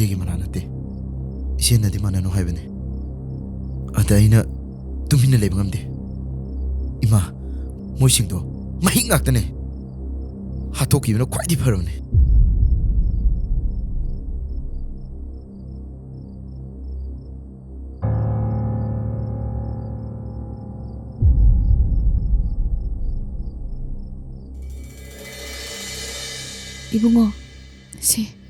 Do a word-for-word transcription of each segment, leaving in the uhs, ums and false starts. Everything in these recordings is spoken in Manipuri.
ꯏꯆꯦꯒꯤ ꯃꯔꯥꯜ ꯅꯠꯇꯦ꯫ ꯏꯆꯦꯅꯗꯤ ꯃꯥꯟꯅꯅꯨ ꯍꯥꯏꯕꯅꯤ꯫ ꯑꯗ ꯑꯩꯅ ꯇꯨꯃꯤꯟꯅ ꯂꯩꯕ ꯉꯝꯗꯦ꯫ ꯏꯃꯥ, ꯃꯣꯏꯁꯤꯡꯗꯣ ꯃꯍꯤꯛ ꯉꯥꯛꯇꯅꯦ꯫ ꯍꯥꯠꯇꯣꯛꯈꯤꯕꯅ ꯈ꯭ꯋꯥꯏꯗꯒꯤ ꯐꯔꯕꯅꯦ꯫ ꯏꯕꯨꯡꯉꯣ, ꯁꯤ꯫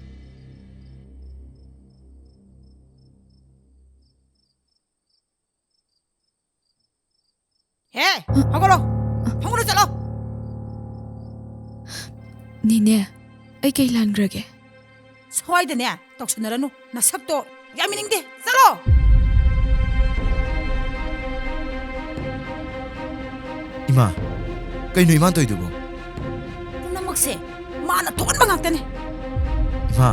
ꯍꯦ, ꯍꯧꯒꯠꯂꯣ꯫ ꯐꯃꯨꯡꯗ ꯆꯠꯂꯣ꯫ ꯅꯦꯅꯦ, ꯑꯩ ꯀꯩ ꯂꯥꯟꯈ꯭ꯔꯒꯦ? ꯁ꯭ꯋꯥꯏꯗꯅꯦ ꯇꯧꯁꯟꯅꯔꯅꯨ꯫ ꯅꯁꯛꯇꯣ ꯌꯥꯝ ꯌꯦꯡꯅꯤꯡꯗꯦ꯫ ꯆꯠꯂꯣ꯫ ꯏꯃꯥ, ꯀꯩꯅꯣ ꯏꯃꯥꯅ ꯇꯧꯔꯤꯗꯨꯕꯣ? ꯄꯨꯝꯅꯃꯛꯁꯦ ꯃꯥꯅ ꯊꯣꯛꯍꯟꯕ ꯉꯥꯛꯇꯅꯦ꯫ ꯏꯃꯥ,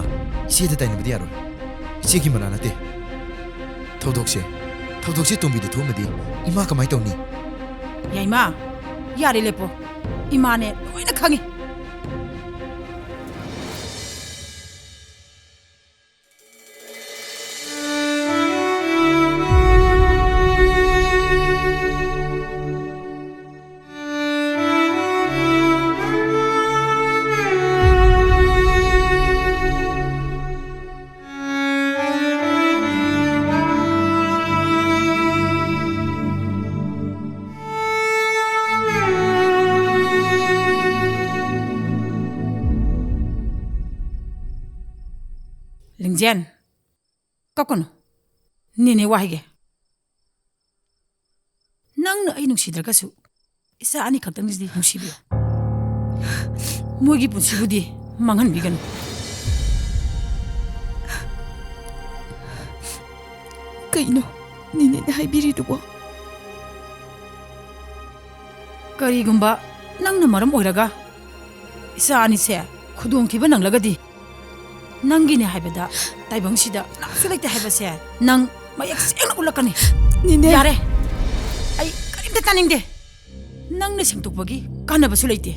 ꯏꯆꯦꯗ ꯇꯥꯏꯅꯕꯗꯤ ꯌꯥꯔꯣꯏ꯫ ꯏꯆꯦꯒꯤ ꯃꯔꯥꯜ ꯅꯠꯇꯦ꯫ ꯊꯧꯗꯣꯛꯁꯦ, ꯊꯧꯗꯣꯛꯁꯦ ꯇꯣꯝꯕꯤꯗ ꯊꯣꯛꯑꯝꯃꯗꯤ ꯏꯃꯥ ꯀꯃꯥꯏ ꯇꯧꯅꯤ? ꯌꯥꯏꯃ, ꯌꯥꯔꯦ ꯂꯦꯞꯄꯣ꯫ ꯏꯃꯥꯅꯦ ꯂꯣꯏꯅ ꯈꯪꯉꯤ꯫ ꯂꯤꯡꯖꯦꯟ, ꯀꯞꯀꯅꯨ꯫ ꯅꯦꯅꯦ ꯋꯥ ꯍꯥꯏꯒꯦ꯫ ꯅꯪꯅ ꯑꯩ ꯅꯨꯡꯁꯤꯗ꯭ꯔꯒꯁꯨ ꯏꯆꯥ ꯑꯅꯤ ꯈꯛꯇꯪꯁꯤꯗꯤ ꯅꯨꯡꯁꯤꯕꯤꯌꯨ꯫ ꯃꯣꯏꯒꯤ ꯄꯨꯟꯁꯤꯕꯨꯗꯤ ꯃꯥꯡꯍꯟꯕꯤꯒꯅꯨ꯫ ꯀꯩꯅꯣ ꯅꯦꯅꯦꯅ ꯍꯥꯏꯕꯤꯔꯤꯗꯨꯕꯣ? ꯀꯔꯤꯒꯨꯝꯕ ꯅꯪꯅ ꯃꯔꯝ ꯑꯣꯏꯔꯒ ꯏꯆꯥ ꯑꯅꯤꯁꯦ ꯈꯨꯗꯣꯡꯊꯤꯕ ꯅꯪꯂꯒꯗꯤ, ꯅꯪꯒꯤꯅꯦ ꯍꯥꯏꯕꯗ ꯇꯥꯏꯕꯪꯁꯤꯗ ꯀꯅꯥꯁꯨ ꯂꯩꯇꯦ ꯍꯥꯏꯕꯁꯦ ꯅꯪ ꯃꯌꯦꯛ ꯁꯦꯡꯅ ꯎꯠꯂꯛꯀꯅꯤ꯫ ꯅꯦꯅꯦ꯫ ꯌꯥꯔꯦ, ꯑꯩ ꯀꯔꯤꯝꯇ ꯇꯥꯅꯤꯡꯗꯦ꯫ ꯅꯪꯅ ꯁꯦꯡꯗꯣꯛꯄꯒꯤ ꯀꯥꯟꯅꯕꯁꯨ ꯂꯩꯇꯦ꯫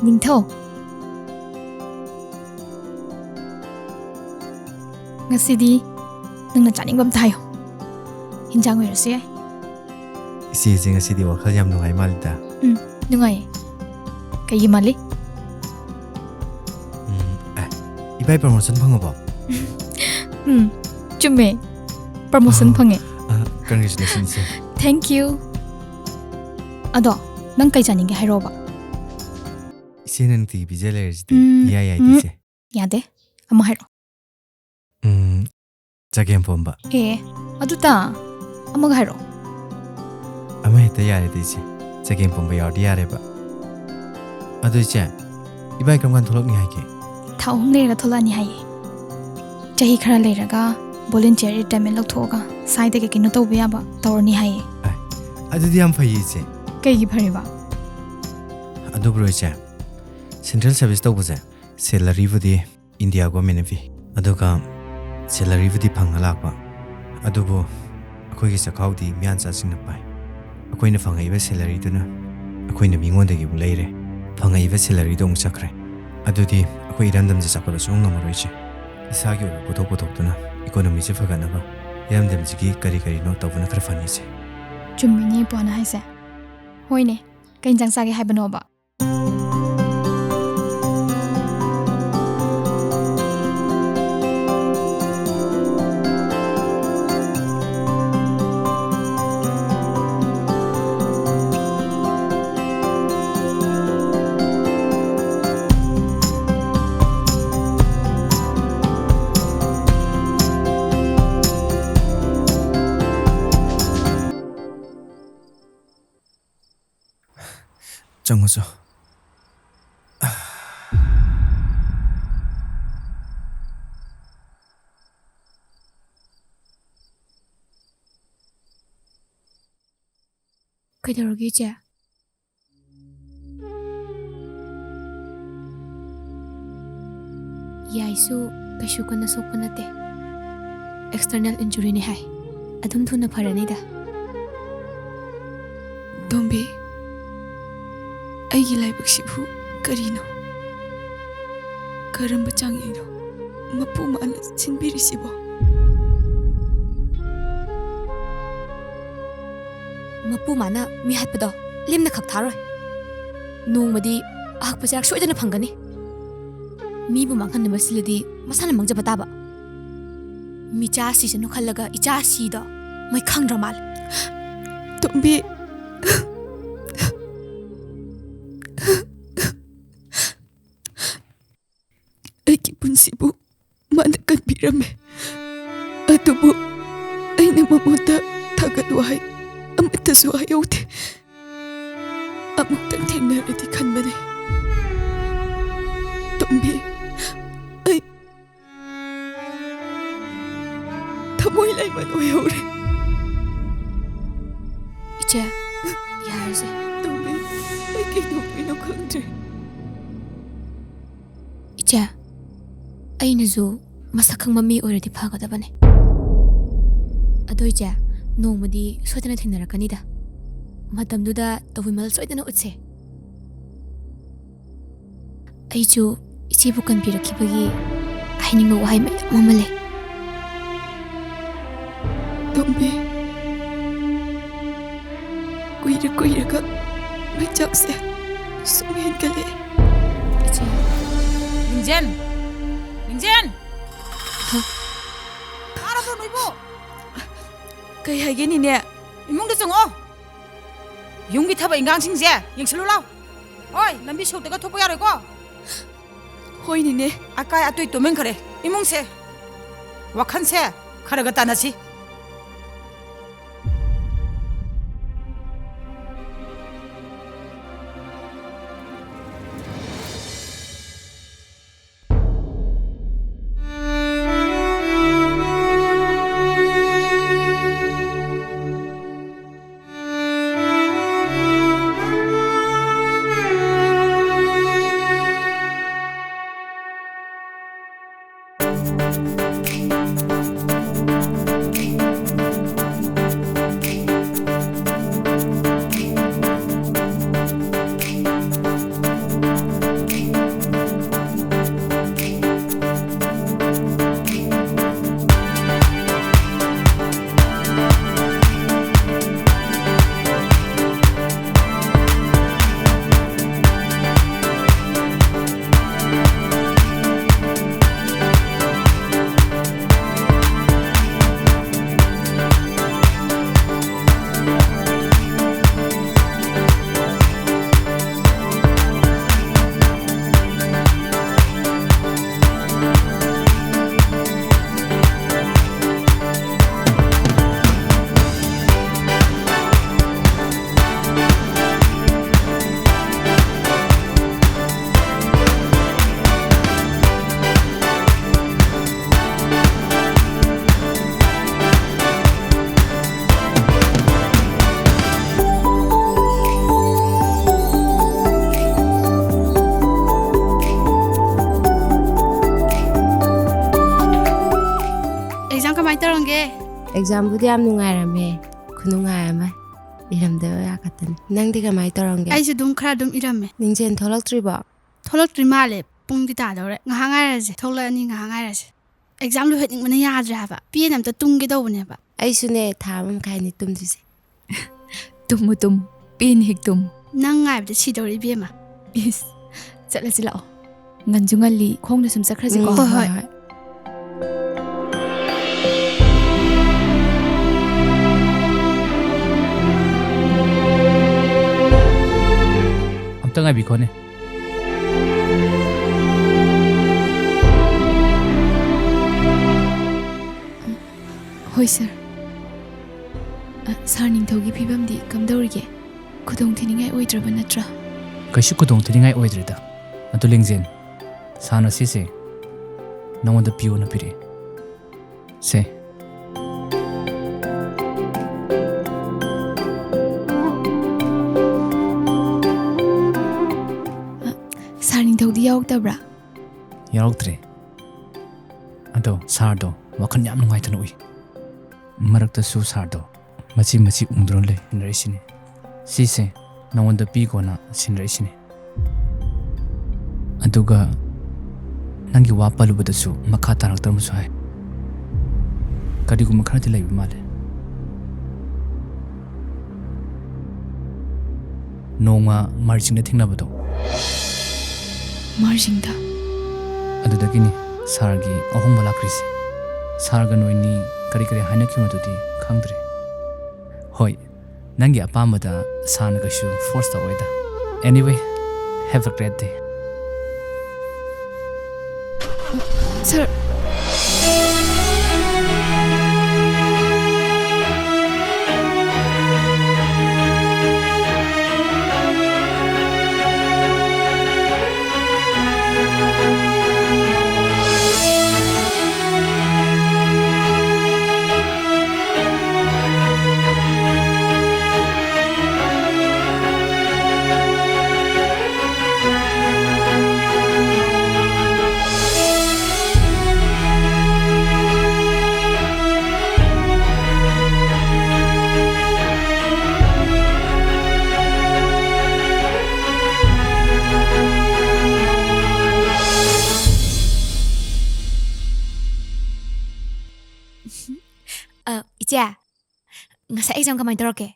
ꯅꯤꯡꯊꯧ, ꯉꯁꯤꯗꯤ ꯅꯪꯅ ꯆꯥꯅꯤꯡꯕ ꯑꯝꯇ ꯍꯥꯏꯌꯣ꯫ ꯍꯤꯟꯖꯥꯡ ꯑꯣꯏꯔꯁꯨ ꯌꯥꯏ꯫ ꯏꯆꯦꯁꯦ ꯉꯁꯤꯗꯤ ꯋꯥꯈꯜ ꯌꯥꯝ ꯅꯨꯡꯉꯥꯏ ꯃꯥꯜꯂꯤꯗ꯫ ꯎꯝ, ꯅꯨꯡꯉꯥꯏꯌꯦ꯫ ꯀꯩꯒꯤ ꯃꯥꯜꯂꯤ? ꯎꯝ, ꯑꯦ, ꯏꯕꯥꯏ promotion ꯐꯪꯉꯕꯣ? ꯎꯝ, ꯆꯨꯝꯃꯦ꯫ Promotion ꯑꯥ, ꯐꯪꯉꯦ꯫ ꯑꯥ, congratulations, ꯏꯆꯦ꯫ Thank you꯫ ꯑꯗꯣ, ꯅꯪ ꯀꯩ ꯆꯥꯅꯤꯡꯒꯦ ꯍꯥꯏꯔꯛꯑꯣꯕ꯫ ꯏꯆꯦꯅ ꯅꯨꯡꯇꯤꯒꯤ ꯄꯤꯖ ꯂꯩꯔꯁꯤꯗꯤ ꯎꯝ, ꯏꯌꯥ ꯌꯥꯏꯗ, ꯎꯝ꯫ ꯏꯆꯦ꯫ ꯌꯥꯗꯦ꯫ ꯑꯃ ꯍꯥꯏꯔꯛꯑꯣ꯫ ꯎꯝ, ꯆꯒꯦꯝ ꯄꯣꯝꯕ꯫ ꯑꯦ, ꯑꯗꯨꯇ? ꯑꯃꯒ ꯍꯥꯏꯔꯛꯑꯣ꯫ ꯑꯃ ꯍꯦꯛꯇ ꯌꯥꯔꯦꯗ, ꯏꯆꯦ꯫ ꯆꯒꯦꯝ ꯄꯣꯝꯕ ꯌꯥꯎꯔꯗꯤ ꯌꯥꯔꯦꯕ꯫ ꯑꯗꯨ, ꯏꯆꯦ, ꯏꯕꯥꯏ ꯀꯔꯝ ꯀꯥꯟ ꯊꯣꯛꯂꯛꯅꯤ ꯍꯥꯏꯒꯦ? ꯊꯥ ꯑꯍꯨꯝ ꯂꯩꯔꯒ ꯊꯣꯛꯂꯛꯑꯅꯤ ꯍꯥꯏꯌꯦ꯫ ꯆꯍꯤ ꯈꯔ ꯂꯩꯔꯒ volunteer retirement ꯂꯧꯊꯣꯛꯑꯒ ꯁ꯭ꯋꯥꯏꯗ ꯀꯩ ꯀꯩꯅꯣ ꯇꯧꯕ ꯌꯥꯕ ꯇꯧꯔꯅꯤ ꯍꯥꯏꯌꯦ꯫ ꯑꯦ, ꯑꯗꯨꯗꯤ ꯌꯥꯝ ꯐꯩꯌꯦ, ꯏꯆꯦ꯫ ꯀꯩꯒꯤ ꯐꯔꯤꯕ? ꯑꯗꯨꯕꯨꯔꯣ, ꯏꯆꯦ, central service ꯇꯧꯕꯁꯦ salaryꯕꯨꯗꯤ India governmentꯅ ꯄꯤ, ꯑꯗꯨꯒ salaryꯕꯨꯗꯤ ꯐꯪꯉ ꯂꯥꯛꯄ, ꯑꯗꯨꯕꯨ ꯑꯩꯈꯣꯏꯒꯤ ꯆꯈꯥꯎꯗꯤ ꯃꯤꯌꯥꯟꯆꯥꯁꯤꯡꯅ ꯄꯥꯏ꯫ ꯑꯩꯈꯣꯏꯅ ꯐꯪꯉꯛꯏꯕ salaryꯗꯨꯅ ꯑꯩꯈꯣꯏꯅ ꯃꯤꯉꯣꯟꯗꯒꯤ ꯑꯃꯨꯛ ꯂꯩꯔꯦ, ꯐꯪꯉꯛꯏꯕ salaryꯗꯣ ꯑꯃꯨꯛ ꯆꯠꯈ꯭ꯔꯦ꯫ ꯑꯗꯨꯗꯤ ꯑꯩꯈꯣꯏ ꯏꯔꯝꯗꯝꯁꯦ ꯆꯥꯎꯈꯠꯂ ꯁꯨꯡꯉꯝ ꯉꯝꯃꯔꯣꯏ, ꯏꯆꯦ꯫ ꯏꯁꯥꯒꯤ ꯑꯣꯏꯕ ꯄꯣꯠꯊꯣꯛ ꯄꯨꯊꯣꯛꯇꯨꯅ economyꯁꯦ ꯐꯒꯠꯅꯕ ꯏꯔꯝꯗꯝꯁꯤꯒꯤ ꯀꯔꯤ ꯀꯔꯤꯅꯣ ꯇꯧꯕꯅ ꯈꯔ ꯐꯅꯤ, ꯏꯆꯦ꯫ ꯆꯨꯝꯃꯤꯅꯦ ꯏꯄ꯭ꯋꯥꯅ ꯍꯥꯏꯁꯦ꯫ ꯍꯣꯏꯅꯦ, ꯀꯩ ꯏꯟꯖꯥꯡ ꯆꯥꯒꯦ ꯍꯥꯏꯕꯅꯣꯕ? ꯆꯪꯉꯨ ꯆꯣ꯫ ꯀꯩꯗꯧꯔꯒꯦ, ꯏꯆꯦ? ꯌꯥꯏꯁꯨ ꯀꯩꯁꯨ ꯀꯟꯅ ꯁꯣꯛꯄ ꯅꯠꯇꯦ꯫ External injuryꯅꯦ ꯍꯥꯏ꯫ ꯑꯗꯨꯝ ꯊꯨꯅ ꯐꯔꯅꯤꯗ꯫ ꯇꯣꯝꯕꯤ, ꯑꯩꯒꯤ ꯂꯥꯏꯕꯛꯁꯤꯕꯨ ꯀꯔꯤꯅꯣ? ꯀꯔꯝꯕ ꯆꯥꯡꯌꯦꯡꯅꯣ ꯃꯄꯨ ꯃꯥꯅ ꯁꯤꯟꯕꯤꯔꯤꯁꯤꯕꯣ? ꯃꯄꯨ ꯃꯥꯅ ꯃꯤ ꯍꯥꯠꯄꯗꯣ ꯂꯦꯝꯅ ꯈꯛ ꯊꯥꯔꯣꯏ꯫ ꯅꯣꯡꯃꯗꯤ ꯑꯍꯛꯄ ꯆꯩꯔꯥꯛ ꯁꯣꯏꯗꯅ ꯐꯪꯒꯅꯤ꯫ ꯃꯤꯕꯨ ꯃꯥꯡꯍꯟꯅꯕ ꯁꯤꯜꯂꯗꯤ ꯃꯁꯥꯅ ꯃꯥꯡꯖꯕ ꯇꯥꯕ꯫ ꯃꯤꯆꯥ ꯁꯤꯁꯅꯨ ꯈꯜꯂꯒ ꯏꯆꯥ ꯁꯤꯗꯣ ꯃꯣꯏ ꯈꯪꯗ꯭ꯔ ꯃꯥꯜꯂꯦ꯫ ꯇꯣꯝꯕꯤ, ꯑꯩꯒꯤ ꯄꯨꯟꯁꯤꯕꯨ ꯃꯥꯅ ꯀꯟꯕꯤꯔꯝꯃꯦ꯫ ꯑꯗꯨꯕꯨ ꯑꯩꯅ ꯃꯉꯣꯟꯗ ꯊꯥꯒꯠ ꯋꯥꯍꯩ ꯑꯃꯠꯇꯁꯨ ꯍꯥꯏꯍꯧꯗꯦ꯫ ꯑꯃꯨꯛꯇꯪ ꯊꯦꯡꯅꯔꯗꯤ ꯈꯟꯕꯅꯦ꯫ ꯇꯣꯝꯕꯤ, ꯑꯩ ꯊꯃꯣꯏ ꯂꯩꯃꯟ ꯑꯣꯏꯍꯧꯔꯦ꯫ ꯏꯆꯦ, ꯌꯥꯔꯁꯦ꯫ ꯇꯣꯝꯕꯤ, ꯑꯩ ꯀꯩꯗꯧꯗꯣꯏꯅꯣ ꯈꯪꯗ꯭ꯔꯦ꯫ ꯏꯆꯦ, ꯑꯩꯅꯁꯨ ꯃꯁꯛ ꯈꯪꯕ ꯃꯤ ꯑꯣꯏꯔꯗꯤ ꯐꯒꯗꯕꯅꯦ꯫ ꯑꯗꯣ ꯏꯆꯦ, ꯅꯣꯡꯃꯗꯤ ꯁꯣꯏꯗꯅ ꯊꯦꯡꯅꯔꯛꯀꯅꯤꯗ꯫ ꯃꯇꯝꯗꯨꯗ ꯇꯧꯕꯤꯃꯜ ꯁꯣꯏꯗꯅ ꯎꯠꯁꯦ꯫ ꯑꯩꯁꯨ ꯏꯆꯦꯕꯨ ꯀꯟꯕꯤꯔꯛꯈꯤꯕꯒꯤ ꯍꯥꯏꯅꯤꯡꯕ ꯋꯥꯍꯩ ꯃꯌꯥꯝ ꯑꯃ ꯂꯩ꯫ ꯇꯣꯝꯕꯤ, ꯀꯨꯏꯔ ꯀꯨꯏꯔꯒ ꯃꯩꯆꯥꯛꯁꯦ ꯁꯨꯝ ꯍꯦꯟꯒꯠꯂꯛꯑꯦ꯫ ꯏꯆꯦ꯫ ꯅꯤꯡꯖꯦꯟ! ꯅꯤꯡꯖꯦꯟ! ꯍꯥ? ꯇꯥꯔꯕꯣ ꯅꯣꯏꯕꯣ? ꯀꯩ ꯍꯥꯏꯒꯦ, ꯅꯤꯅꯦ? ꯏꯃꯨꯡꯗ ꯆꯪꯉꯛꯑꯣ꯫ ꯌꯨꯝꯒꯤ ꯊꯕꯛ ꯏꯟꯈꯥꯡꯁꯤꯡꯁꯦ ꯌꯦꯡꯁꯤꯜꯂꯨ ꯂꯥꯎ꯫ ꯍꯣꯏ, ꯂꯝꯕꯤ ꯁꯣꯔꯣꯛꯇꯒ ꯊꯣꯛꯄ ꯌꯥꯔꯣꯏꯀꯣ꯫ ꯍꯣꯏ, ꯅꯤꯅꯦ꯫ ꯑꯀꯥꯏ ꯑꯇꯣꯏ ꯇꯨꯝꯍꯟꯈꯔꯦ ꯏꯃꯨꯡꯁꯦ꯫ ꯋꯥꯈꯜꯁꯦ ꯈꯔꯒ ꯇꯥꯟꯅꯁꯤ꯫ ꯇꯧꯔꯝꯒꯦ? ꯑꯦꯛꯖꯥꯝꯕꯨꯗꯤ ꯌꯥꯝ ꯅꯨꯡꯉꯥꯏꯔꯝꯃꯦ, ꯈꯨꯅꯨꯡꯉꯥꯏ ꯑꯃ꯫ ꯏꯔꯝꯗꯕ ꯌꯥ ꯈꯛꯇꯅꯤ꯫ ꯅꯪꯗꯤ ꯀꯃꯥꯏꯅ ꯇꯧꯔꯝꯒꯦ? ꯑꯩꯁꯨ ꯑꯗꯨꯝ ꯈꯔ ꯑꯗꯨꯝ ꯏꯔꯝꯃꯦ꯫ ꯅꯤꯡꯖꯦꯟ ꯊꯣꯛꯂꯛꯇ꯭ꯔꯤꯕꯣ? ꯊꯣꯛꯂꯛꯇ꯭ꯔꯤ ꯃꯥꯜꯂꯦ꯫ ꯄꯨꯡꯗꯤ ꯇꯥꯗꯧꯔꯦ꯫ ꯉꯥꯏꯍꯥꯛ ꯉꯥꯏꯔꯁꯦ꯫ ꯊꯣꯛꯂꯛꯑꯅꯤ, ꯉꯥꯏꯍꯥꯛ ꯉꯥꯏꯔꯁꯦ꯫ ꯑꯦꯛꯖꯥꯝ ꯂꯣꯏꯍꯟꯅꯤꯡꯕꯅ ꯌꯥꯗ꯭ꯔꯦ ꯍꯥꯏꯕ꯫ ꯄꯦꯟ ꯑꯝꯇ ꯇꯨꯝꯒꯦ ꯇꯧꯕꯅꯦꯕ꯫ ꯑꯩꯁꯨꯅꯦ, ꯊꯥ ꯑꯃ ꯃꯈꯥꯏꯅꯤ ꯇꯨꯝꯗꯣꯏꯁꯦ꯫ ꯇꯨꯝꯃꯨ, ꯇꯨꯝꯃꯨ꯫ ꯄꯦꯟ ꯍꯦꯛ ꯇꯨꯝ꯫ ꯅꯪ ꯉꯥꯏꯕꯗ ꯁꯤꯗꯧꯔꯦ, ꯏꯕꯦꯝꯃ꯫ ꯏꯁ, ꯆꯠꯂꯁꯤ ꯂꯥꯛꯑꯣ꯫ ꯉꯟꯁꯨ ꯉꯜꯂꯤ, ꯈꯣꯡꯅ ꯁꯨꯝ ꯆꯠꯈ꯭ꯔꯁꯤꯀꯣ꯫ ꯎꯝ, ꯍꯣꯏ, ꯍꯣꯏ꯫ ꯍꯣꯏ꯫ ꯑꯝꯇ ꯉꯥꯏꯕꯤꯈꯣꯅꯦ꯫ ꯍꯣꯏ, ꯁꯥꯔ꯫ ꯑ, ꯁꯥꯔ ꯅꯤꯡꯊꯧꯒꯤ ꯐꯤꯕꯝꯗꯤ ꯀꯝꯗꯧꯔꯤꯒꯦ? ꯈꯨꯗꯣꯡ ꯊꯤꯅꯤꯡꯉꯥꯏ ꯑꯣꯏꯗ꯭ꯔꯕ ꯅꯠꯇ꯭ꯔꯥ? ꯀꯩꯁꯨ ꯈꯨꯗꯣꯡ ꯊꯤꯅꯤꯡꯉꯥꯏ ꯑꯣꯏꯗ꯭ꯔꯦꯗ꯫ ꯑꯗꯨ ꯂꯤꯡꯖꯦꯟ, ꯁꯥꯔꯅ ꯁꯤꯁꯦ ꯅꯉꯣꯟꯗ ꯄꯤꯌꯣꯅ ꯄꯤꯔꯛꯑꯦ꯫ ꯁꯦ꯫ ꯑ, ꯁꯥꯔ ꯅꯤꯡꯊꯧꯗꯤ ꯌꯥꯎꯔꯛꯇꯕ꯭ꯔꯥ? ꯌꯥꯎꯔꯛꯇ꯭ꯔꯦ꯫ ꯑꯗꯣ ꯁꯥꯔꯗꯣ ꯋꯥꯈꯜ ꯌꯥꯝ ꯅꯨꯡꯉꯥꯏꯇꯅ ꯎꯏ꯫ ꯃꯔꯛꯇꯁꯨ ꯁꯥꯔꯗꯣ ꯃꯆꯤ ꯃꯆꯤ ꯎꯝꯗꯨꯅ ꯂꯩ꯫ ꯁꯤꯟꯅꯔꯛꯏꯁꯤꯅꯤ꯫ ꯁꯤꯁꯦ ꯅꯉꯣꯟꯗ ꯄꯤꯈꯣꯅ ꯁꯤꯟꯅꯔꯛꯏꯁꯤꯅꯤ꯫ ꯑꯗꯨꯒ ꯅꯪꯒꯤ ꯋꯥ ꯄꯜꯂꯨꯕꯗꯁꯨ ꯃꯈꯥ ꯇꯥꯔꯛꯇ꯭ꯔꯕꯁꯨ ꯍꯥꯏ꯫ ꯀꯔꯤꯒꯨꯝꯕ ꯈꯔꯗꯤ ꯂꯩꯕ ꯃꯥꯜꯂꯦ꯫ ꯅꯣꯡꯃ ꯃꯥꯔꯖꯤꯡꯗ ꯊꯦꯡꯅꯕꯗꯣ꯫ ꯃꯥꯔꯖꯤꯡꯗ? ꯑꯗꯨꯗꯒꯤꯅꯤ ꯁꯥꯔꯒꯤ ꯑꯍꯣꯡꯕ ꯂꯥꯛꯈ꯭ꯔꯤꯁꯦ꯫ ꯁꯥꯔꯒ ꯅꯣꯏꯅꯤ ꯀꯔꯤ ꯀꯔꯤ ꯍꯥꯏꯅꯈꯤꯕꯗꯨꯗꯤ ꯈꯪꯗ꯭ꯔꯦ꯫ ꯍꯣꯏ, ꯅꯪꯒꯤ ꯑꯄꯥꯝꯕꯗ ꯁꯥꯔꯅ ꯀꯩꯁꯨ ꯐꯣꯔꯁ ꯇꯧꯔꯣꯏꯗ꯫ Anyway, have a great day. ꯁꯥꯔ꯫ ꯏꯆꯦ, ꯉꯁꯥꯏ ꯑꯦꯛꯖꯥꯝ ꯀꯃꯥꯏꯅ ꯇꯧꯔꯛꯀꯦ?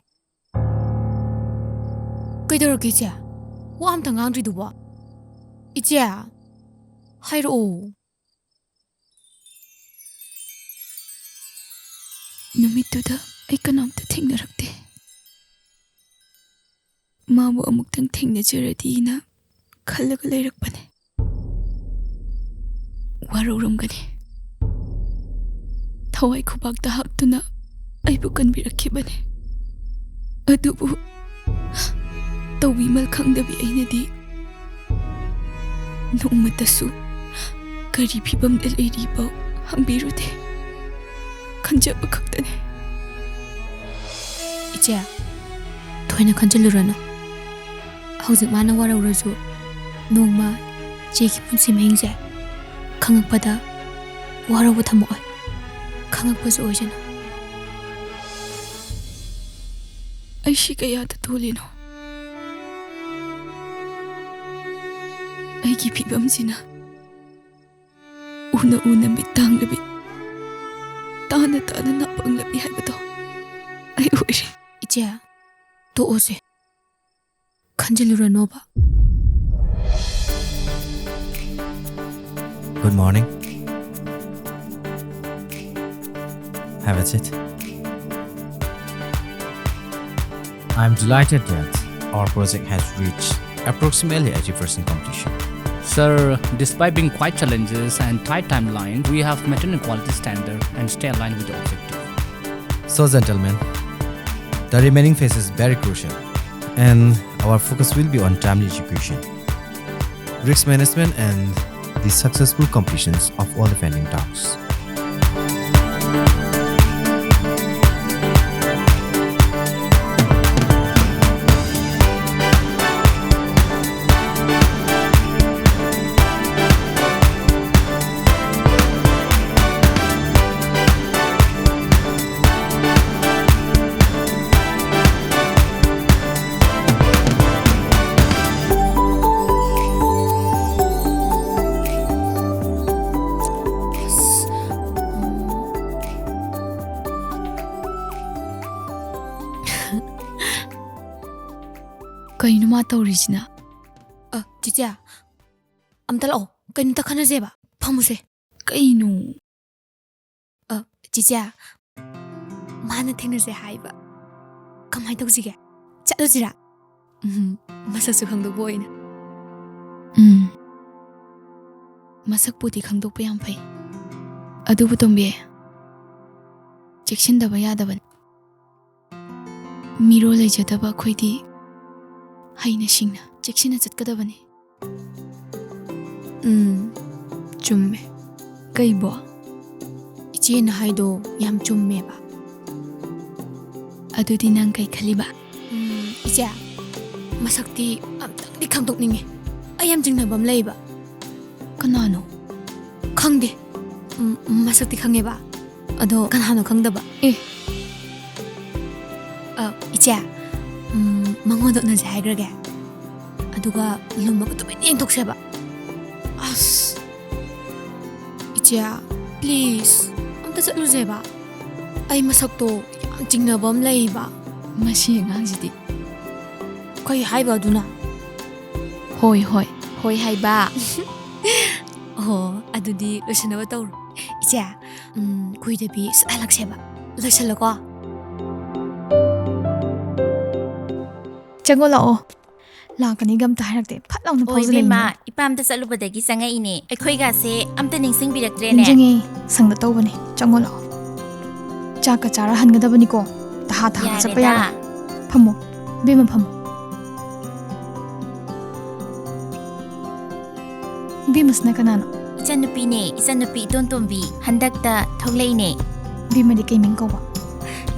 ꯀꯩꯗꯧꯔꯛꯀꯦ ꯏꯆꯦ? ꯋꯥ ꯑꯝꯇ ꯉꯥꯡꯗ꯭ꯔꯤꯗꯨꯕꯣ? ꯏꯆꯦ, ꯍꯥꯏꯔꯛꯑꯣ꯫ ꯅꯨꯃꯤꯠꯇꯨꯗ ꯑꯩ ꯀꯅꯥꯝꯇ ꯊꯦꯡꯅꯔꯛꯇꯦ꯫ ꯃꯥꯕꯨ ꯑꯃꯨꯛꯇꯪ ꯊꯦꯡꯅꯖꯔꯗꯤꯅ ꯈꯜꯂꯒ ꯂꯩꯔꯛꯄꯅꯦ꯫ ꯋꯥꯔꯧꯔꯝꯒꯅꯤ꯫ ꯊꯋꯥꯏ ꯈꯨꯕꯥꯛꯇ ꯍꯥꯞꯇꯨꯅ ꯑꯩꯕꯨ ꯀꯟꯕꯤꯔꯛꯈꯤꯕꯅꯦ꯫ ꯑꯗꯨꯕꯨ ꯇꯧꯕꯤꯃꯜ ꯈꯪꯗꯕꯤ ꯑꯩꯅꯗꯤ ꯅꯣꯡꯃꯇꯁꯨ ꯀꯔꯤ ꯐꯤꯕꯝꯗ ꯂꯩꯔꯤꯕꯣ ꯍꯪꯕꯤꯔꯨꯗꯦ꯫ ꯈꯟꯖꯕ ꯈꯛꯇꯅꯤ꯫ ꯏꯆꯦ, ꯊꯣꯏꯅ ꯈꯟꯖꯤꯜꯂꯨꯔꯅꯨ꯫ ꯍꯧꯖꯤꯛ ꯃꯥꯅ ꯋꯥꯔꯧꯔꯁꯨ, ꯅꯣꯡꯃ ꯏꯆꯦꯒꯤ ꯄꯨꯟꯁꯤ ꯃꯍꯤꯡꯁꯦ ꯈꯪꯉꯛꯄꯗ ꯋꯥꯔꯧꯕ ꯊꯝꯃꯛꯑꯣꯏ꯫ ꯈꯪꯉꯛꯄꯁꯨ ꯑꯣꯏꯁꯅꯨ꯫ ꯑꯩ ꯁꯤ ꯀꯌꯥꯗ ꯇꯣꯜꯂꯤꯅꯣ? ꯑꯩꯒꯤ ꯐꯤꯕꯝꯁꯤꯅ ꯎꯅ ꯎꯅ ꯃꯤꯠ ꯇꯥꯡꯂꯕꯤ, ꯇꯥꯅ ꯇꯥꯅ ꯅꯥ ꯄꯪꯂꯕꯤ ꯍꯥꯏꯕꯗꯣ ꯑꯩ ꯑꯣꯏꯔꯦ꯫ ꯏꯆꯦ, ꯇꯣꯛꯑꯣꯁꯦ꯫ ꯈꯟꯖꯤꯜꯂꯨꯔꯅꯣꯕ꯫ Good morning. Have a seat. I'm delighted that our project has reached approximately eighty percent completion. Sir, despite being quite challenges and tight timeline, we have maintained a quality standard and stay aligned with the objective. So, gentlemen, the remaining phase is very crucial, and our focus will be on timely execution, risk management, and the successful completions of all the pending tasks. ꯑꯁ, ꯀꯩꯅꯣ ꯃꯥ ꯇꯧꯔꯤꯁꯤꯅ? ꯑ, ꯆꯤꯆꯦ, ꯑꯝꯇ ꯂꯥꯛꯑꯣ꯫ ꯀꯩꯅꯣꯝꯇ ꯈꯟꯅꯁꯦꯕ꯫ ꯐꯝꯃꯨꯁꯦ꯫ ꯀꯩꯅꯣ? ꯑ, ꯆꯤꯆꯦ, ꯃꯥꯅ ꯊꯦꯡꯅꯁꯦ ꯍꯥꯏꯕ꯫ ꯀꯃꯥꯏ ꯇꯧꯁꯤꯒꯦ? ꯆꯠꯂꯨꯁꯤꯔꯥ? ꯎꯝ, ꯃꯁꯛꯁꯨ ꯈꯪꯗꯣꯛꯄ ꯑꯣꯏꯅ꯫ ꯎꯝ, ꯃꯁꯛꯄꯨꯗꯤ ꯈꯪꯗꯣꯛꯄ ꯌꯥꯝ ꯐꯩ꯫ ꯑꯗꯨꯕꯨ ꯇꯣꯝꯕꯤ, ꯆꯦꯛꯁꯤꯟꯗꯕ ꯌꯥꯗꯕꯅꯤ꯫ ꯃꯤꯔꯣꯜ ꯂꯩꯖꯗꯕ ꯑꯩꯈꯣꯏꯗꯤ ꯍꯩꯅ ꯁꯤꯡꯅ ꯆꯦꯛꯁꯤꯟꯅ ꯆꯠꯀꯗꯕꯅꯤ꯫ ꯎꯝ, ꯆꯨꯝꯃꯦ꯫ ꯀꯩꯕꯣ? ꯏꯆꯦꯅ ꯍꯥꯏꯗꯣ ꯌꯥꯝ ꯆꯨꯝꯃꯦꯕ꯫ ꯑꯗꯨꯗꯤ ꯅꯪ ꯀꯩ ꯈꯜꯂꯤꯕ? ꯎꯝ, ꯏꯆꯦ, ꯃꯁꯛꯇꯤ ꯑꯝꯇꯪꯗꯤ ꯈꯪꯗꯣꯛꯅꯤꯡꯉꯦ꯫ ꯑꯩ ꯌꯥꯝ ꯆꯤꯡꯅꯕ ꯑꯃ ꯂꯩꯕ꯫ ꯀꯅꯥꯅꯣ? ꯈꯪꯗꯦ꯫ ꯎꯝ, ꯃꯁꯛꯇꯤ ꯈꯪꯉꯦꯕ꯫ ꯑꯗꯣ ꯀꯅꯥꯅꯣ ꯈꯪꯗꯕ꯫ ꯑꯦ꯫ ꯑ, ꯏꯆꯦ, ꯎꯝ, ꯃꯉꯣꯟꯗ ꯎꯅꯁꯦ ꯍꯥꯏꯈ꯭ꯔꯒꯦ꯫ ꯑꯗꯨꯒ ꯂꯨꯝꯃꯒ ꯇꯨꯃꯤꯟꯅ ꯌꯦꯡꯊꯣꯛꯁꯦꯕ꯫ ꯑꯁ꯫ ꯏꯆꯦ, please, ꯑꯝꯇ ꯆꯠꯂꯨꯁꯦꯕ꯫ ꯑꯩ ꯃꯁꯛꯇꯣ ꯌꯥꯝ ꯆꯤꯡꯅꯕ ꯑꯃ ꯂꯩꯕ꯫ ꯃꯁꯤ ꯑꯉꯥꯡꯁꯤꯗꯤ꯫ ꯀꯩ ꯍꯥꯏꯕ ꯑꯗꯨꯅ? ꯍꯣꯏ, ꯍꯣꯏ, ꯍꯣꯏ ꯍꯥꯏꯕ꯫ ꯑꯣ, ꯑꯗꯨꯗꯤ ꯂꯣꯏꯁꯟꯅꯕ ꯇꯧꯔꯣ꯫ ꯏꯆꯦ, ꯎꯝ, ꯀꯨꯏꯗꯕꯤ ꯁꯠ ꯍꯜꯂꯛꯁꯦꯕ꯫ ꯂꯣꯏꯁꯜꯂꯣꯀꯣ꯫ ꯆꯪꯉꯣ ꯂꯥꯛꯑꯣ꯫ ꯂꯥꯛꯀꯅꯤꯒ ꯑꯝꯇ ꯍꯥꯏꯔꯛꯇꯦ꯫ ꯐꯠ ꯂꯥꯎꯅ ꯑꯣ, ꯐꯥꯎꯖꯜꯂꯛꯏꯅꯦ꯫ ꯏꯕꯦꯝꯃ, ꯏꯄꯥ ꯑꯝꯇ ꯆꯠꯂꯨꯕꯗꯒꯤ ꯆꯪꯉꯛꯏꯅꯦ꯫ ꯑꯩꯈꯣꯏꯒꯥꯁꯦ ꯑꯝꯇ ꯅꯤꯡꯁꯤꯡꯕꯤꯔꯛꯇ꯭ꯔꯦꯅꯦ꯫ ꯅꯤꯡꯁꯤꯡꯉꯦ, ꯁꯪꯗ ꯇꯧꯕꯅꯦ꯫ ꯆꯪꯉꯣ ꯂꯥꯛꯑꯣ꯫ ꯆꯥꯛꯀ ꯆꯥꯔ ꯍꯟꯒꯗꯕꯅꯤꯀꯣ꯫ ꯇꯍꯥ ꯇꯍꯥꯒ ꯆꯠꯄ ꯌꯥꯔꯦꯗ꯫ ꯌꯥꯔꯣꯏ꯫ ꯐꯝꯃꯣ, ꯏꯕꯦꯝꯃ, ꯐꯝꯃꯣ꯫ ꯏꯕꯦꯝꯃꯁꯤꯅ ꯀꯅꯥꯅꯣ? ꯏꯆꯟꯅꯨꯄꯤꯅꯦ, ꯏꯆꯟꯅꯨꯄꯤ ꯏꯇꯣꯟ ꯇꯣꯝꯕꯤ꯫ ꯍꯟꯗꯛꯇ ꯊꯣꯛꯂꯛꯏꯅꯦ꯫ ꯏꯕꯦꯝꯃꯗꯤ ꯀꯩ ꯃꯤꯡ ꯀꯧꯕ?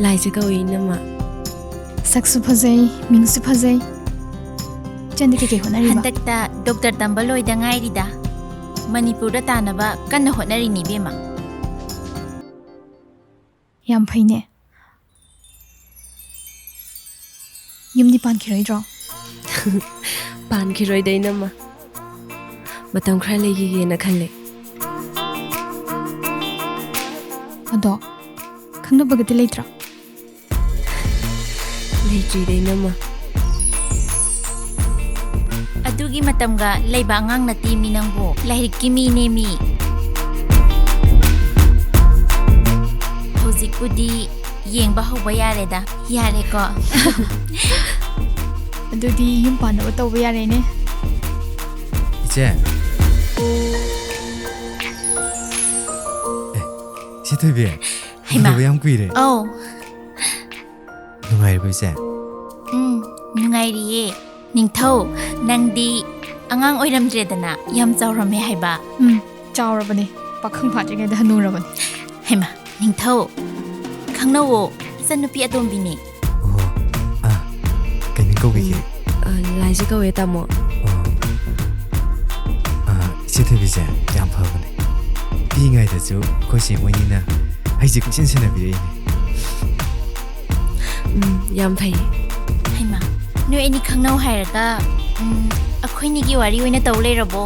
ꯂꯥꯏꯖ ꯀꯧꯏ, ꯏꯅꯝꯃ꯫ ꯁꯛꯁꯨ ꯐꯖꯩ, ꯃꯤꯡꯁꯨ ꯐꯖꯩ꯫ ꯏꯆꯟꯗꯤ ꯀꯩꯀꯩ ꯍꯣꯠꯅꯔꯤꯕ? ꯍꯟꯗꯛꯇ ꯗꯣꯛꯇꯔ ꯇꯝꯕ ꯂꯣꯏꯗ ꯉꯥꯏꯔꯤꯗ꯫ ꯃꯅꯤꯄꯨꯔꯗ ꯇꯥꯅꯕ ꯀꯟꯅ ꯍꯣꯠꯅꯔꯤꯅꯤ, ꯏꯕꯦꯝꯃ꯫ ꯌꯥꯝ ꯐꯩꯅꯦ꯫ ꯌꯨꯝꯗꯤ ꯄꯥꯟꯈꯤꯔꯣꯏꯗ꯭ꯔꯣ? ꯄꯥꯟꯈꯤꯔꯣꯏꯗ, ꯏꯅꯝꯃ꯫ ꯃꯇꯝ ꯈꯔ ꯂꯩꯈꯤꯒꯦꯅ ꯈꯜꯂꯦ꯫ ꯑꯗꯣ, ꯈꯪꯅꯕꯒꯗꯤ ꯂꯩꯇ꯭ꯔꯣ? ꯂꯩꯇ꯭ꯔꯤꯗ, ꯏꯅꯝꯃ꯫ ꯒꯤ ꯃꯇꯝꯒ ꯂꯩꯕ ꯑꯉꯥꯡ ꯅꯠꯇꯦ ꯃꯤ ꯅꯪꯕꯨ꯫ ꯂꯥꯏꯔꯤꯛꯀꯤ ꯃꯤꯅꯦ ꯃꯤ꯫ ꯍꯧꯖꯤꯛꯄꯨꯗꯤ ꯌꯦꯡꯕ ꯍꯧꯕ ꯌꯥꯔꯦꯗ꯫ ꯌꯥꯔꯦꯀꯣ? ꯑꯗꯨꯗꯤ ꯌꯨꯝ ꯄꯥꯟꯅꯕ ꯇꯧꯕ ꯌꯥꯔꯦꯅꯦ꯫ ꯏꯆꯦ꯫ ꯑꯦ, ꯏꯆꯦ ꯊꯣꯏꯕꯤ꯫ ꯍꯩꯃꯥ꯫ ꯎꯗꯕ ꯌꯥꯝ ꯀꯨꯏꯔꯦ꯫ ꯑꯧ꯫ ꯅꯨꯡꯉꯥꯏꯔꯤꯕꯣ ꯏꯆꯦ? ꯎꯝ, ꯅꯨꯡꯉꯥꯏꯔꯤꯌꯦ꯫ ꯅꯤꯡꯊꯧ, ꯅꯪꯗꯤ ꯑꯉꯥꯡ ꯑꯣꯏꯔꯝꯗ꯭ꯔꯦꯗꯅ, ꯌꯥꯝ ꯆꯥꯎꯔꯝꯃꯦ ꯍꯥꯏꯕ꯫ ꯎꯝ, ꯆꯥꯎꯔꯕꯅꯦ꯫ ꯄꯥꯈꯪ ꯐꯥꯗ꯭ꯔꯤꯉꯩꯗ ꯍꯅꯨꯔꯕꯅꯦ꯫ ꯍꯩꯃꯥ, ꯅꯤꯡꯊꯧ, ꯈꯪꯅꯧꯋꯣ, ꯏꯆꯟꯅꯨꯄꯤ ꯑꯇꯣꯝꯕꯤꯅꯦ꯫ ꯑꯣ, ꯑꯥ, ꯀꯩ ꯃꯤꯡ ꯀꯧꯕꯤꯒꯦ? ꯎꯝ, ꯑ, ꯂꯥꯏꯖꯥ ꯀꯧꯋꯦ, ꯇꯥꯃꯣ꯫ ꯑꯣ꯫ ꯑꯥ, ꯏꯆꯦ ꯊꯣꯏꯕꯤꯁꯦ ꯌꯥꯝ ꯐꯕꯅꯦ꯫ ꯄꯤꯛꯏꯉꯩꯗꯁꯨ ꯑꯩꯈꯣꯏ ꯆꯦ ꯃꯣꯏꯅꯤꯅ ꯑꯩꯁꯦ ꯀꯣꯏꯁꯦꯟ ꯁꯦꯟꯅꯕꯤꯔꯛꯏꯅꯦ꯫ ꯎꯝ, ꯌꯥꯝ ꯐꯩꯌꯦ꯫ ꯍꯩꯃꯥ, ꯅꯣꯏ ꯑꯅꯤ ꯈꯪꯅꯧ ꯍꯥꯏꯔꯒ, ꯎꯝ, ꯑꯩꯈꯣꯏꯅꯤꯒꯤ ꯋꯥꯔꯤ ꯑꯣꯏꯅ ꯇꯧ ꯂꯩꯔꯕꯣ?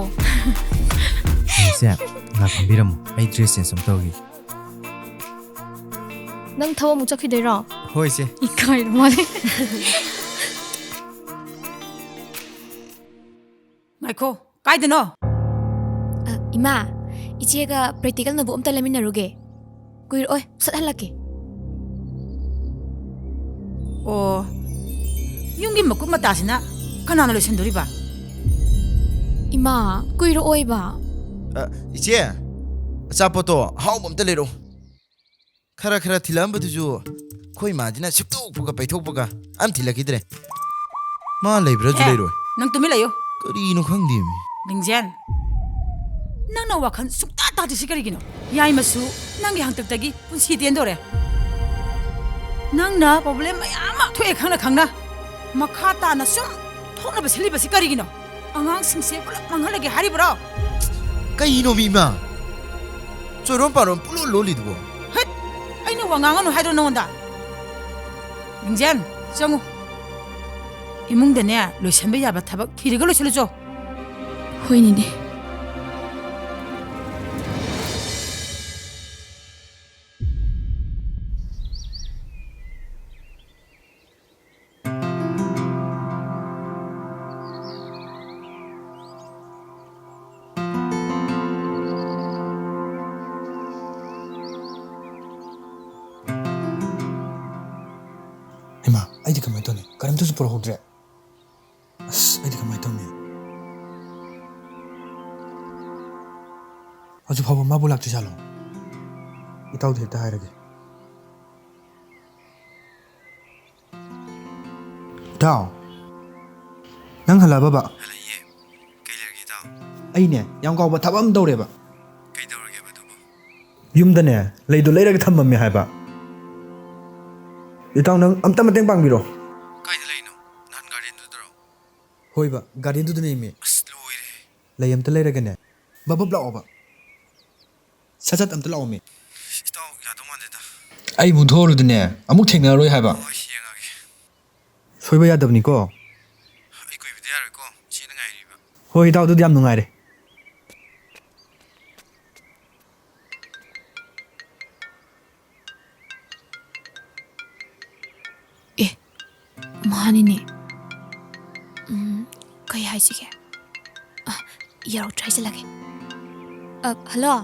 ꯏꯆꯦ, ꯉꯥꯛ ꯐꯝꯕꯤꯔꯝꯃꯣ, ꯑꯩ dress change ꯑꯃ ꯇꯧꯈꯤꯒꯦ꯫ ꯅꯪ ꯊꯕꯛ ꯑꯃꯨꯛ ꯆꯠꯈꯤꯗꯣꯏꯔꯣ? ꯍꯣꯏ, ꯏꯆꯦ꯫ ꯏꯀꯥꯏꯔ ꯃꯥꯜꯂꯦ꯫ ꯉꯥꯏꯈꯣ, ꯀꯥꯏꯗꯅꯣ? ꯑ, ꯏꯃꯥ, ꯏꯆꯦꯒ practical notebook ꯑꯝꯇ ꯂꯩꯃꯤꯟꯅꯔꯨꯒꯦ꯫ ꯀꯨꯏꯔꯛꯑꯣꯏ, ꯁꯠ ꯍꯜꯂꯛꯀꯦ꯫ ꯑꯣ, ꯌꯨꯝꯒꯤ ꯃꯀꯨꯞ ꯃꯇꯥꯁꯤꯅ ꯀꯅꯥꯅ ꯂꯣꯏꯁꯤꯟꯗꯣꯔꯤꯕ? ꯏꯃꯥ, ꯀꯨꯏꯔꯛꯑꯣꯏꯕ꯫ ꯑ, ꯏꯆꯦ, ꯑꯆꯥꯄꯣꯠꯇꯣ ꯑꯍꯥꯎꯕ ꯑꯝꯇ ꯂꯩꯔꯛꯑꯣ꯫ ꯈꯔ ꯈꯔ ꯊꯤꯜꯂꯛꯑꯝꯕꯗꯨꯁꯨ ꯑꯩꯈꯣꯏ ꯏꯃꯥꯁꯤꯅ ꯁꯤꯛꯇꯣꯛꯄꯒ ꯄꯩꯊꯣꯛꯄꯒ ꯑꯝ ꯊꯤꯜꯂꯛꯈꯤꯗ꯭ꯔꯦ꯫ ꯃꯥ ꯂꯩꯕ꯭ꯔꯥꯁꯨ ꯑꯦ, ꯂꯩꯔꯣꯏ꯫ ꯅꯪ ꯇꯨꯃꯤꯟ ꯂꯩꯌꯨ꯫ ꯀꯔꯤꯅꯣ ꯈꯪꯗꯦꯃꯤ꯫ ꯂꯤꯡꯖꯦꯟ, ꯅꯪꯅ ꯋꯥꯈꯜ ꯁꯨꯡꯇꯥ ꯇꯥꯗ꯭ꯔꯤꯁꯤ ꯀꯔꯤꯒꯤꯅꯣ? ꯌꯥꯏꯃꯁꯨ ꯅꯪꯒꯤ ꯍꯥꯛꯇꯛꯇꯒꯤ ꯄꯨꯟꯁꯤ ꯇꯦꯟꯗꯣꯔꯦ꯫ ꯅꯪꯅ problem ꯃꯌꯥꯝ ꯑꯃ ꯊꯣꯛꯑꯦ ꯈꯪꯅ ꯈꯪꯅ ꯃꯈꯥ ꯇꯥꯅ ꯁꯨꯝ ꯊꯣꯛꯅꯕ ꯁꯤꯜꯂꯤꯕꯁꯤ ꯀꯔꯤꯒꯤꯅꯣ? ꯑꯉꯥꯡꯁꯤꯡꯁꯦ ꯄꯨꯂꯞ ꯃꯥꯡꯍꯜꯂꯒꯦ ꯍꯥꯏꯔꯤꯕ꯭ꯔꯣ? ꯀꯩꯅꯣ ꯃꯤ ꯏꯃꯥ? ꯆꯣꯏꯔꯣꯝ ꯄꯥꯔꯣꯝ ꯄꯨꯂꯣꯜ ꯂꯣꯜꯂꯤꯗꯨꯕꯣ? ꯍꯠ! ꯑꯩꯅ ꯋꯥ ꯉꯥꯡꯒꯅꯨ ꯍꯥꯏꯗ꯭ꯔꯣ ꯅꯉꯣꯟꯗ? ꯂꯤꯡꯖꯦꯟ, ꯆꯪꯉꯨ꯫ ꯏꯃꯨꯡꯗꯅꯦ, ꯂꯣꯏꯁꯟꯕ ꯌꯥꯕ ꯊꯕꯛ ꯊꯤꯔꯒ ꯂꯣꯏꯁꯜꯂꯨꯆꯣ꯫ ꯍꯣꯏ, ꯅꯦꯅꯦ꯫ ꯄꯨꯔꯛꯍꯧꯗ꯭ꯔꯦ꯫ ꯑꯁ, ꯑꯩꯗꯤ ꯀꯃꯥꯏꯅ ꯇꯧꯅꯤ? ꯍꯧꯖꯤꯛ ꯐꯥꯎꯕ ꯃꯥꯕꯨ ꯂꯥꯛꯇ꯭ꯔꯤꯖꯥꯠꯂꯣ? ꯏꯇꯥꯎꯗ ꯍꯦꯛꯇ ꯍꯥꯏꯔꯒꯦ꯫ ꯏꯇꯥꯎ, ꯅꯪ ꯍꯜꯂꯛꯑꯕꯕ? ꯍꯜꯂꯛꯏꯌꯦ꯫ ꯀꯩ ꯂꯩꯔꯒꯦ, ꯏꯇꯥꯎ? ꯑꯩꯅꯦ, ꯌꯥꯝ ꯀꯥꯎꯕ ꯊꯕꯛ ꯑꯃ ꯇꯧꯔꯦꯕ꯫ ꯀꯩꯗꯧꯔꯒꯦꯕ ꯑꯗꯨꯕꯨ? ꯌꯨꯝꯗꯅꯦ, ꯂꯩꯗꯣ ꯂꯩꯔꯒ ꯊꯝꯃꯝꯃꯦ ꯍꯥꯏꯕ꯫ ꯏꯇꯥꯎ, ꯅꯪ ꯑꯝꯇ ꯃꯇꯦꯡ ꯄꯥꯡꯕꯤꯔꯣ꯫ ꯀꯥꯏꯗ ꯂꯩꯅꯣ? ꯅꯍꯥꯟ ꯒꯥꯔꯗꯦꯟꯗꯨꯗꯔꯣ? ꯍꯣꯏꯕ, ꯒꯥꯔꯗꯦꯟꯗꯨꯗꯅꯦꯃꯤ꯫ ꯑꯁ, ꯂꯣꯏꯔꯦ꯫ ꯂꯩ ꯑꯝꯇ ꯂꯩꯔꯒꯅꯦ, ꯕꯕꯞ ꯂꯥꯛꯑꯣꯕ꯫ ꯁꯠ ꯁꯠ ꯑꯝꯇ ꯂꯥꯛꯑꯣꯃꯤ꯫ ꯏꯇꯥꯎ, ꯌꯥꯗꯧ ꯃꯥꯟꯗꯦꯗ꯫ ꯑꯩ ꯃꯨꯛ ꯊꯣꯛꯎꯔꯨꯗꯅꯦ, ꯑꯃꯨꯛ ꯊꯦꯡꯅꯔꯔꯣꯏ ꯍꯥꯏꯕ꯫ ꯍꯣꯏ, ꯌꯦꯡꯉꯒꯦ꯫ ꯁꯣꯏꯕ ꯌꯥꯗꯕꯅꯤꯀꯣ꯫ ꯑꯩ ꯀꯨꯏꯕꯗꯤ ꯌꯥꯔꯣꯏꯀꯣ, ꯏꯆꯦꯅ ꯉꯥꯏꯔꯤꯕ꯫ ꯍꯣꯏ, ꯏꯇꯥꯎ, ꯑꯗꯨꯗꯤ ꯌꯥꯝ ꯅꯨꯡꯉꯥꯏꯔꯦ꯫ ꯑꯦ, ꯃꯥꯅꯤꯅꯦ꯫ ꯎꯝ, ꯀꯩ ꯍꯥꯏꯁꯤꯒꯦ? ꯑ, ꯌꯧꯔꯛꯇ꯭ꯔꯦ ꯍꯥꯏꯖꯤꯜꯂꯒꯦ꯫ ꯑ, ꯍꯜꯂꯣ?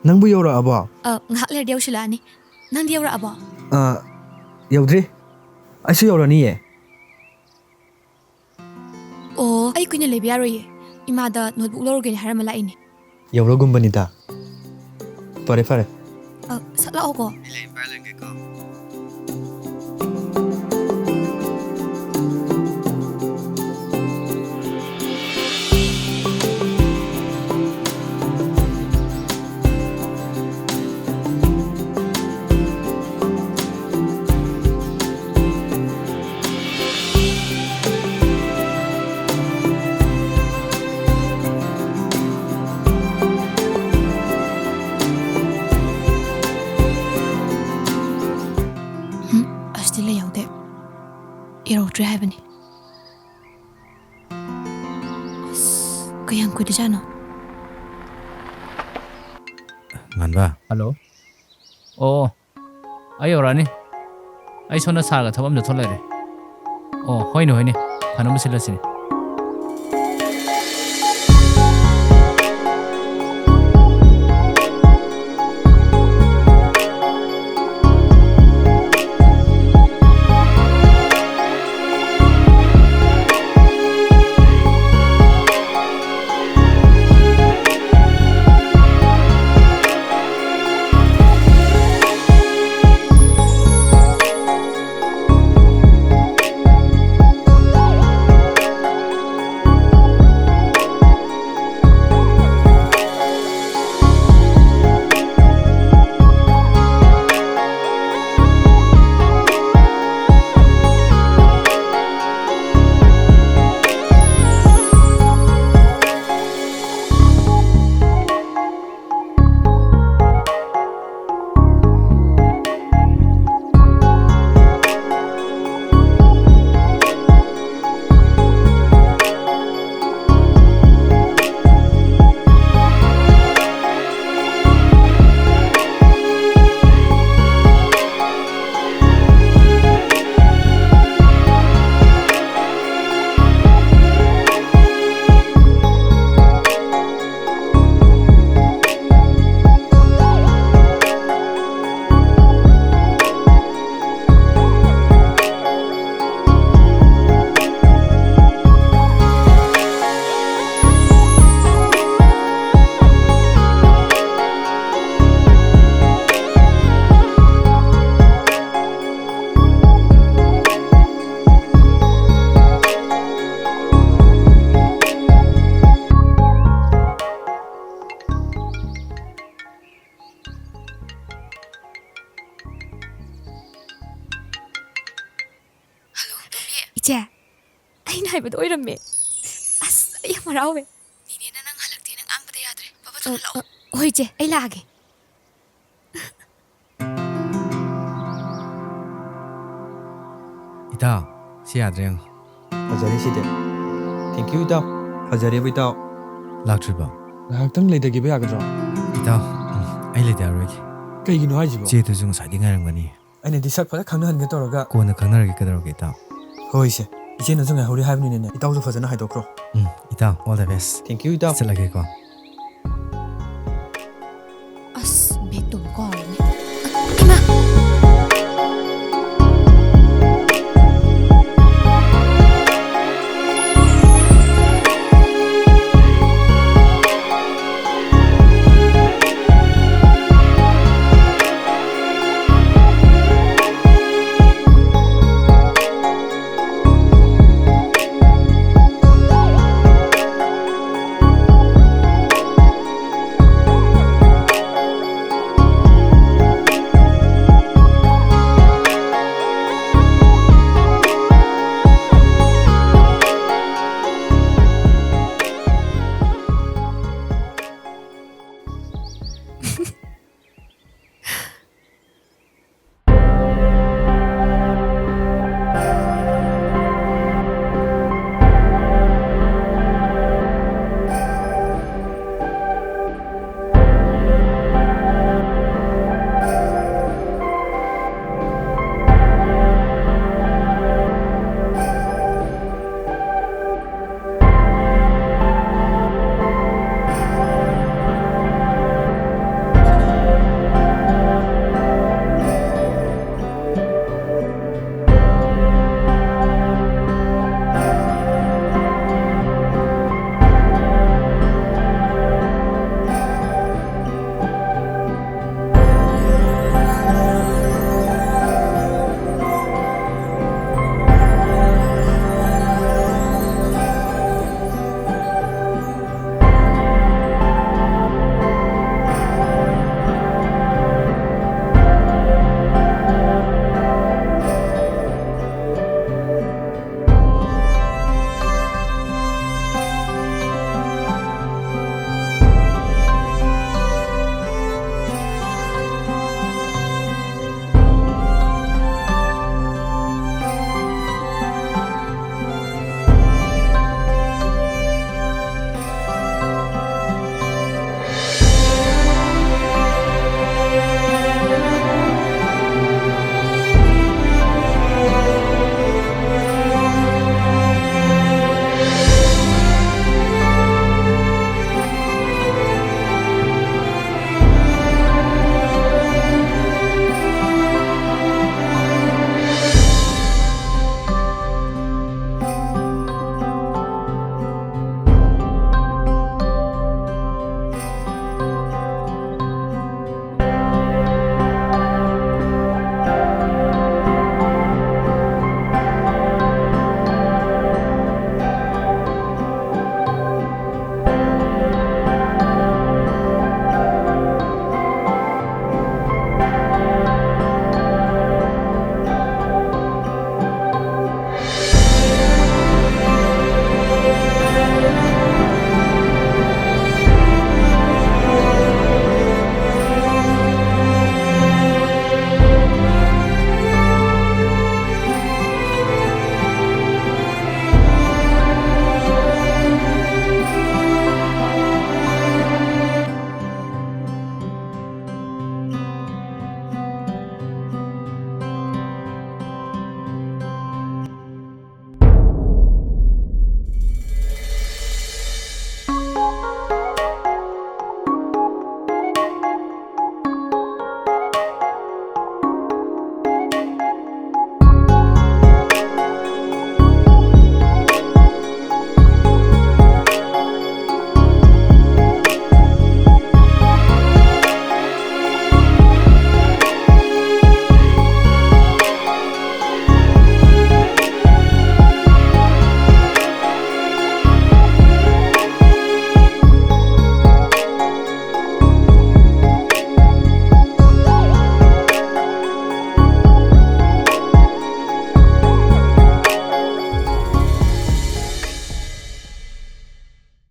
ꯅꯪꯕꯨ ꯌꯧꯔꯛꯑꯕꯣ? ꯑ, ꯉꯥꯏꯍꯥꯛ ꯂꯩꯔꯗꯤ ꯌꯧꯁꯤꯜꯂꯛꯑꯅꯤ꯫ ꯅꯪꯗꯤ ꯌꯧꯔꯛꯑꯕꯣ? ꯑ, ꯌꯧꯗ꯭ꯔꯤ꯫ ꯑꯩꯁꯨ ꯌꯧꯔꯅꯤꯌꯦ꯫ ꯑꯣ, ꯑꯩ ꯀꯨꯏꯅ ꯂꯩꯕ ꯌꯥꯔꯣꯏꯌꯦ꯫ ꯏꯃꯥꯗ ꯅꯣꯠꯕꯨꯛ ꯂꯧꯔꯨꯒꯦꯅ ꯍꯥꯏꯔꯝꯃ ꯂꯥꯛꯏꯅꯦ꯫ ꯌꯧꯔꯒꯨꯝꯕꯅꯤꯗ꯫ ꯐꯔꯦ, ꯐꯔꯦ꯫ ꯑ, ꯁꯠ ꯂꯥꯛꯑꯣꯀꯣ꯫ ꯑꯩ ꯂꯩ ꯄꯥꯏꯍꯜꯂꯛꯀꯦꯀꯣ꯫ ꯎꯝ, ꯑꯁꯤꯗꯤ ꯂꯩꯍꯧꯗꯦ꯫ ꯌꯧꯔꯛꯇ꯭ꯔꯦ ꯍꯥꯏꯕꯅꯤ꯫ ꯑꯁ, ꯀꯌꯥꯝ ꯀꯨꯏꯔꯖꯥꯠꯅꯣ? ꯉꯥꯟꯕ꯫ ꯍꯜꯂꯣ꯫ ꯑꯣ, ꯑꯣ꯫ ꯑꯩ ꯌꯧꯔꯛꯑꯅꯤ꯫ ꯑꯩ ꯁꯣꯝꯗ ꯁꯥꯔꯒ ꯊꯕꯛ ꯑꯃ ꯆꯠꯊꯣꯛ ꯂꯩꯔꯦ꯫ ꯑꯣ, ꯍꯣꯏꯅꯦ, ꯍꯣꯏꯅꯦ꯫ ꯐꯅꯕ ꯁꯤꯜꯂꯁꯤꯅꯦ꯫ ꯆꯦ, ꯑꯩꯅ ꯍꯥꯏꯕꯗꯣ ꯑꯣꯏꯔꯝꯃꯦ꯫ ꯑꯁ, ꯑꯩ ꯌꯥꯝ ꯍꯔꯥꯎꯋꯦ꯫ ꯅꯦꯅꯦꯅ ꯅꯪ ꯍꯜꯂꯛꯇꯦꯅ ꯉꯥꯡꯕꯗ ꯌꯥꯗ꯭ꯔꯦ꯫ ꯐꯠ ꯐꯠ ꯊꯣꯛꯂꯛꯑꯣ꯫ ꯑ, ꯍꯣꯏ ꯆꯦ, ꯑꯩ ꯂꯥꯛꯑꯒꯦ꯫ ꯏꯇꯥꯎ, ꯁꯤ ꯌꯥꯗ꯭ꯔꯦ ꯌꯦꯡꯉꯣ꯫ ꯐꯖꯔꯦ ꯁꯤꯗꯤ꯫ Thank you ꯏꯇꯥꯎ꯫ ꯐꯖꯔꯦꯕ ꯏꯇꯥꯎ꯫ ꯂꯥꯛꯇ꯭ꯔꯤꯕꯣ? ꯉꯥꯏꯍꯥꯛꯇꯪ ꯂꯩꯊꯈꯤꯕ ꯌꯥꯒꯗ꯭ꯔꯣ? ꯏꯇꯥꯎ, ꯎꯝ, ꯑꯩ ꯂꯩꯊꯔꯔꯣꯏꯒꯦ꯫ ꯀꯩꯒꯤꯅꯣ ꯍꯥꯏꯁꯤꯕꯣ? ꯆꯦꯗꯨꯁꯨ ꯉꯁꯥꯏꯗꯩ ꯉꯥꯏꯔꯝꯒꯅꯤ꯫ ꯑꯩꯅꯗꯤ ꯁꯛ ꯐꯖ ꯈꯪꯅꯍꯟꯒꯦ ꯇꯧꯔꯒ꯫ ꯀꯣꯟꯅ ꯈꯪꯅꯔꯒꯦ, ꯀꯩꯗꯧꯔꯒꯦ ꯏꯇꯥꯎ? ꯍꯣꯏ ꯏꯆꯦ꯫ ꯏꯆꯦꯅꯁꯨ ꯉꯥꯏꯍꯧꯔꯤ ꯍꯥꯏꯕꯅꯤꯅꯅꯦ, ꯏꯇꯥꯎꯁꯨ ꯐꯖꯅ ꯍꯥꯏꯗꯣꯛꯈ꯭ꯔꯣ꯫ ꯎꯝ, ꯏꯇꯥꯎ, all the best꯫ Thank you ꯏꯇꯥꯎ꯫ ꯆꯠꯂꯒꯦꯀꯣ꯫